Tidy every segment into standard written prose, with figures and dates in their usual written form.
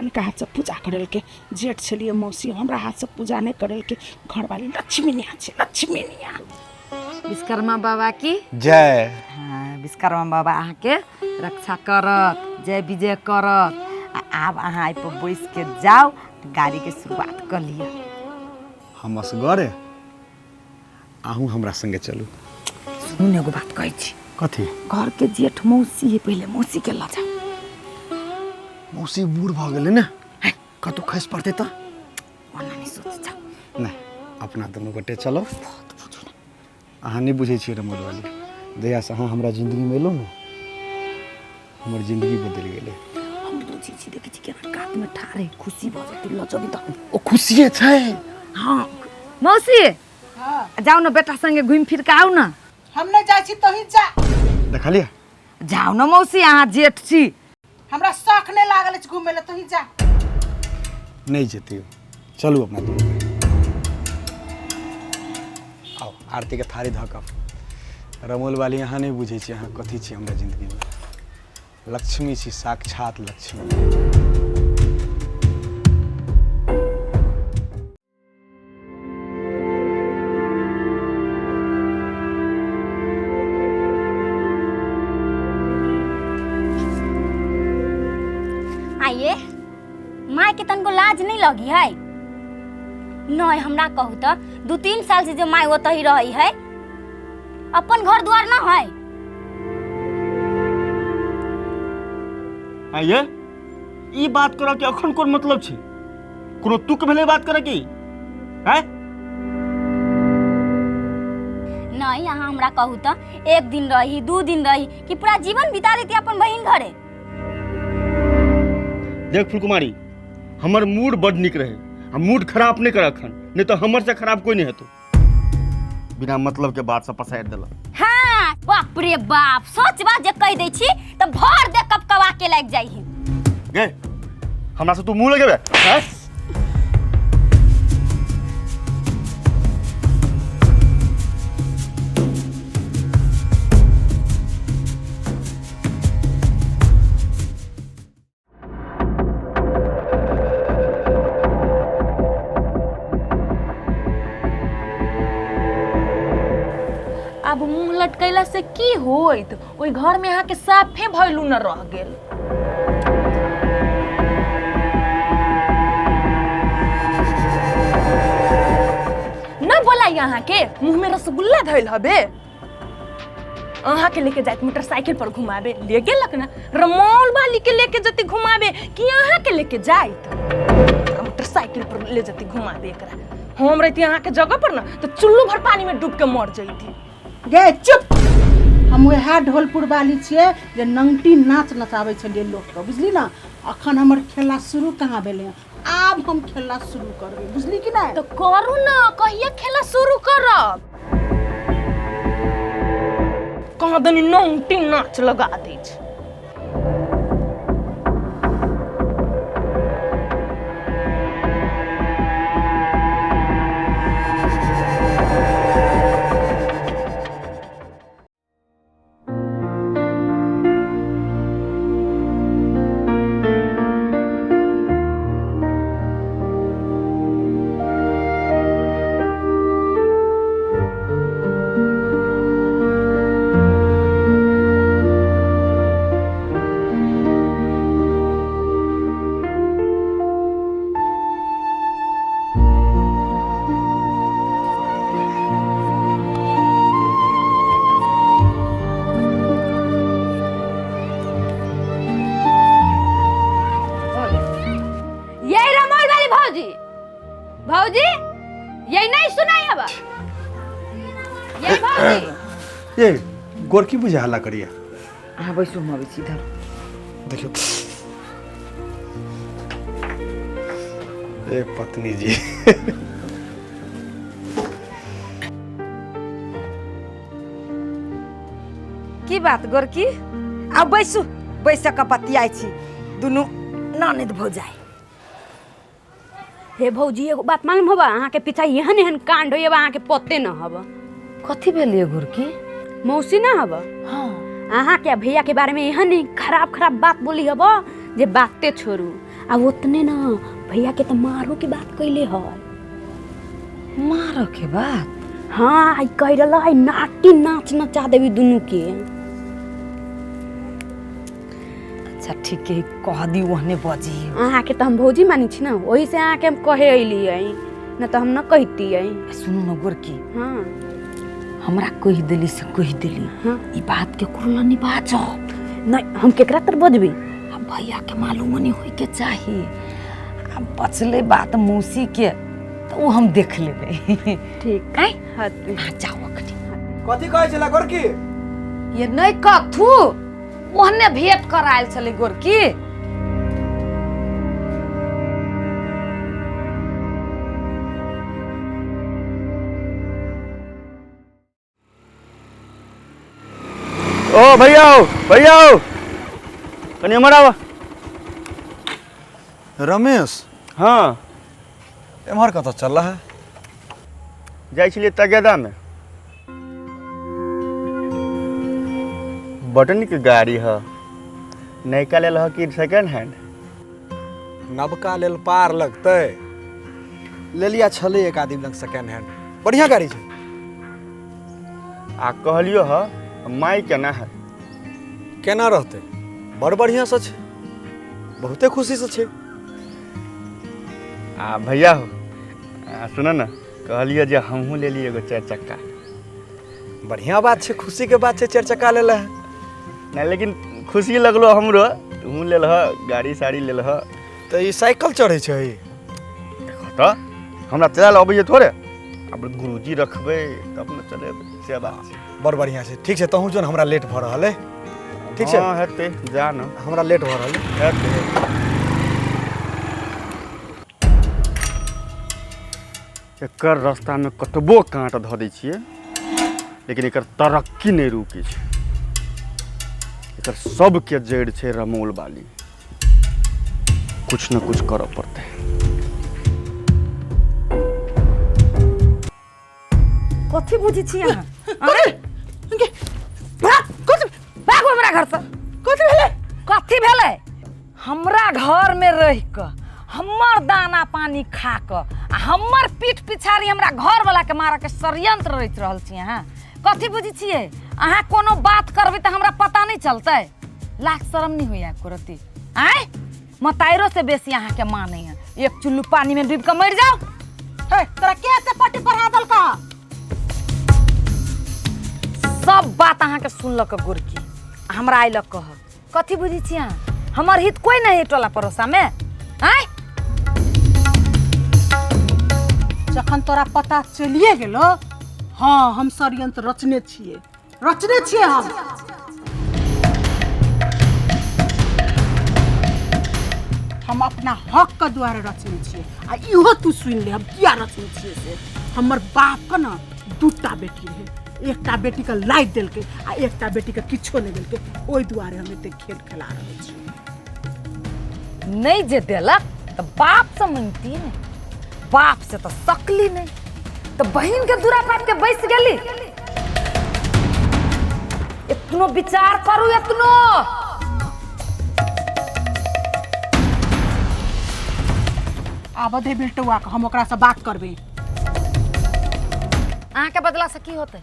अनका हाथसँ पूजा करेलकै। जेठ छलियै मौसी, हमरा हाथसँ पूजा नहि करेलकै। घरवाली लक्ष्मीनिया छै, लक्ष्मीनिया। विश्वकर्मा बाबा की जय। हाँ, विश्वकर्मा बाबा अहाँके रक्षा करत, जय विजय करत। आ आब अहाँ एहिपर बैस के जाउ, गाड़ीके शुरुआत कऽ लिअ। हम असगरे, अहूँ हमरा संगे चलू। सुनू ने, एगो बात कहै छी। कथी? घरके जेठ मौसी है, पहिले मौसी के लऽ जाउ। मौसी बूढ़ भऽ गेलै ने, कतहु खसि पड़तै तऽ? ओना नहि सोच, जाउ। नहि, अपना दुनू गोटे चलो। अहाँ नहि बुझै छियै रमोल वाली, जहियासँ अहाँ हमरा जिन्दगीमे एलहुँ ने, हमर जिन्दगी बदलि गेलै। हम बुझै छी, देखै छी केना कातमे ठाढ़ है, खुशी भऽ जेतै, लऽ जेबै तऽ। ओ खुशिये छै। हँ मौसी, जाउ ने बेटा संगे घुमि फिर के आउ ने। हम नहि जाइ छी, तोही जा। देखलियै? जाउ ने मौसी, अहाँ जेठ छी। हमरा शौख नहि लागल अछि घुमै लए, तोही जा। नहि जेतै, चलू अपना दुनू। आउ, आरतीके थारी धऽ कऽ। रमोल वाली, अहाँ नहि बुझै छी अहाँ कथी छी हमरा जिन्दगीमे। लक्ष्मी छी, साक्षात लक्ष्मी। आइए माय के तनको लाज नहीं लगी है? नहीं, हमरा कहू तो 2-3 साल से जो माय ओतही ही रही है, अपन घर द्वार ना है। आइए ई बात करऽ के अखन कोन मतलब छै? कोनो तुक भेलै बात करऽ की? हैं? नहीं, अहाँ हमरा कहू तो एक दिन रही, 2 दिन रही कि पूरा जीवन बिता देती अपन बहिन घरे? देख फुलकुमारी, हमर मूड बड नीक रहे आ मूड खराब नहीं कर अखन, नहीं तो हमर से खराब कोई नहीं हेतौ। बिना मतलब के बात सब पसारि देलक। हाँ बाप रे बाप, सच बात जे कह दै छी त भर दे कपकवा के लागि जाइ है। गे हमरा से तू मुंह लगेबे? हैं? आब मुंह लटकैला से की होइत? ओहि घर में अहाँके साफे भैलू न रह गेल। न बोलाई अहाँके मुंह में रसगुल्ला धैल हबे, अहाँ के लेके जाइत मोटरसाइकिल पर घुमाबे ले गेलक ना। रमौल वाली के लेके जती घुमाबे कि अहाँ के लेके जाइत मोटरसाइकिल पर ले जती घुमाबे? एकरा हम रहती अहाँ के जगह पर ना तो चुल्लू भर पानी में डूब के मर जैती। गे चुप, हम वएह ढोलपुर वाली छियै जे नंगटी नाच नचाबै छलियै लोकके, बुझली ना? अखन हमर खेला शुरू कहाँ भेलै हँ, आब हम खेला शुरू करबै, बुझली कि नहि? तो करू ना, कहिया खेला शुरू करब? कहाँ दनी नंगटी नाच लगा दै छै। यही रमौल वाली भौजी, भौजी यही नहीं सुनाई हवा? ये भौजी। ये गोरकी बुझे हल्ला करिए। अहाँ बैसू, हम अबै छी इधर। देखियौ ए पत्नी जी। की बात गोरकी? आउ बैसू, बैस कऽ बतियाइ छी दुनू ननद भौजाइ। हे भौजी, एगो बात मालूम हबा? अहाँ के पीछा एहन एहन कांड होइए, अहाँ के पते न हबा। कथी भेलिए गोरकी? मौसी ना हबा? हाँ। अहाँ के भैया के बारे में एहन ही खराब खराब बात बोली हबा जे बाते छोड़ू। आ ओतने ना भैया के तो मारो के बात कैले है। मारो के बात? हाँ, आई कह रहा है नाटी नाच नचा देवी दुनू के। अच्छा ठीक है, कह दी ओहने बजी। अहाँ के तो हम भौजी मानी छी ना, वही से अहाँ के हम कहे अइली है, न तो हम न कहती है। सुनू न गोरकी। हाँ। हमरा कह दिली से कह दिली। हाँ। ई बात के कुरला नहीं बाजब। नहीं, हम केकरा तर बजबी? अब भैया के मालूम नहीं होई के चाही। अब बचले बात मौसी के तो वो हम देख लेबे। ठीक है। हाँ जाओ अखनी। कथी कहै छला गोरकी? ये नहीं कथू, ओहने भेंट करायल छलै गोरकी। ओ भैया, ओ भैया, ओ कनी एम्हर आबऽ। रमेश। हाँ। एम्हर कतऽ चल है? जाइ छलियै तगेदामे। बड नीक गाड़ी है। नयका लेल ह कि सेकेंड हैंड? नबका लेल पार लगतै। लेलिया छलै एक आदमी लग सेकेंड हैंड, बढ़िया गाड़ी छै। आ कहलियो ह माई केना है? केना रहतै, बड़ बढ़िया से छै, बहुते खुशी से छै। आ भैया हो, सुन न, कहलियो जे हमहूँ लेली एगो चारि चक्का। बढ़िया बात छै, खुशी के बात छै, चारि चक्का लेले है। नहीं, लेकिन खुशी लगलो हमरो, तू लेलह गाड़ी साड़ी लेलह। तऽ ई साइकिल चढ़ै छै? देखो तऽ हमरा चलायल अबैए थोड़े, अब गुरुजी रखबै तब न चलेबै, से बात छै। बड़ बढ़िया छै। ठीक छै, तहूँ जो, हमरा लेट भऽ रहल है। ठीक छै। हाँ हेतै, जा न, हमरा लेट भऽ रहल है। हेतै। एकर रास्तामे कतबो काँट धऽ दै छियै, लेकिन एकर तरक्की नहि रुकै छै। एकर सबके जड़ि छै रमौल बाली। कुछ न कुछ करऽ पड़तै। कथी बुझै छी अहाँ? भागू हमरा घर से। कथी भेलै? कथी भेलै? हमरा घर में रहि कऽ हमर दाना पानी खा कऽ आ हमर पीठ पिछाड़ी हमरा घर वाला के मारऽ के षड्यंत्र रचि रहल छी अहाँ। कथी बुझै छियै? अहाँ कोनो बात करबै तऽ हमरा पता नहीं चलतै? लाख शरम नहीं होइया एको रत्ती? आँय, मताइरो से बेसी अहाँ के मानै है। एक चुल्लू पानी में डूबि कऽ मरि जाउ। हे, तोरा के एते पट्टी पढ़ा देलका? सब बात अहाँ के सुनलक गोरकी, हमरा आइलक कह। कथी बुझै छी अहाँ? हमर हित कोई नहीं है टोला पड़ोसा में। आँय, जखन तोरा पता चलिए गेलो, हाँ हम षड्यंत्र रचने छियै, रचने छियै हम। हम अपना हक के दुआरे रचने छियै। आ इहो तू सुनि ले, हम किया रचने छियै से। हमर बाप के ना दूटा बेटी रहे, एकटा बेटी के लाइ देलकै आ एकटा बेटी के किछो नहि देलकै, ओहि दुआरे हम एते खेल खेला रहल छी। नहीं जे देलक तऽ बाप से मंगती ने, बाप से तो सकली नहीं, तो बहन के दूरा पाट के बैस गेली। इतनो विचार करू, इतनो। आब दे बिल्टुआ के, हम ओकरा से बात करबै। अहाँ के बदला से की होतै?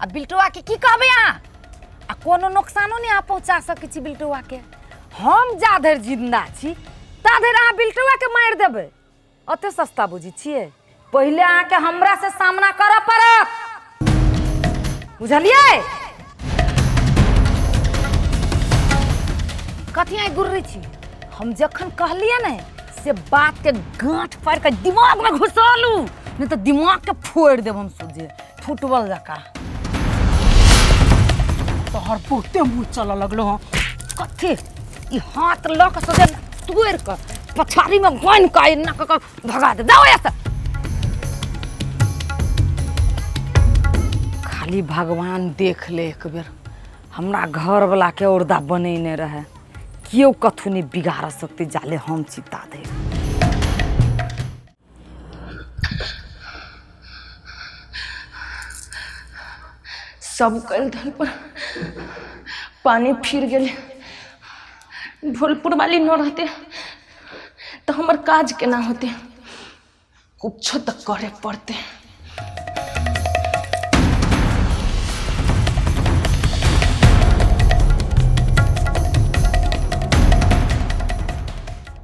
आ बिल्टुआ के की कहबै अहाँ? आ कोनो नुकसानो नहीं अहाँ पहुँचा सकै छी बिल्टुआ के। हम जा धरि जिंदा छी ता धरि अहाँ बिल्टुआ के मारि देबै, अते सस्ता बुझै छियै? पहिले अहाँके हमरा से सामना करऽ पड़त, बुझलियै? कथी आइ गुर्रै छी? हम जखन कहलियै ने से बात के गांठ फाड़ि कऽ दिमाग में घुसालू, नहीं तो दिमाग के फोड़ि देब हम सोझे फुटबॉल जकाँ। तोहर बहुते मुँह चलऽ लगलो हँ। कथी? ई हाथ लऽ कऽ सोझे तोड़ि कऽ पछाड़ी में बान्हि कऽ एना कऽ कऽ भगा दे, जाओ एतऽ। खाली भगवान देख ले एक बेर, हमरा घर वाला के औरदा बनेने रहे, केओ कथू नहीं बिगाड़ सकते जाले हम चिता दे। सब कल धन पर पानी फिर गेले। ढोलपुर वाली न रहते तऽ हमर काज केना होतै? कुछो तऽ करे पड़तै।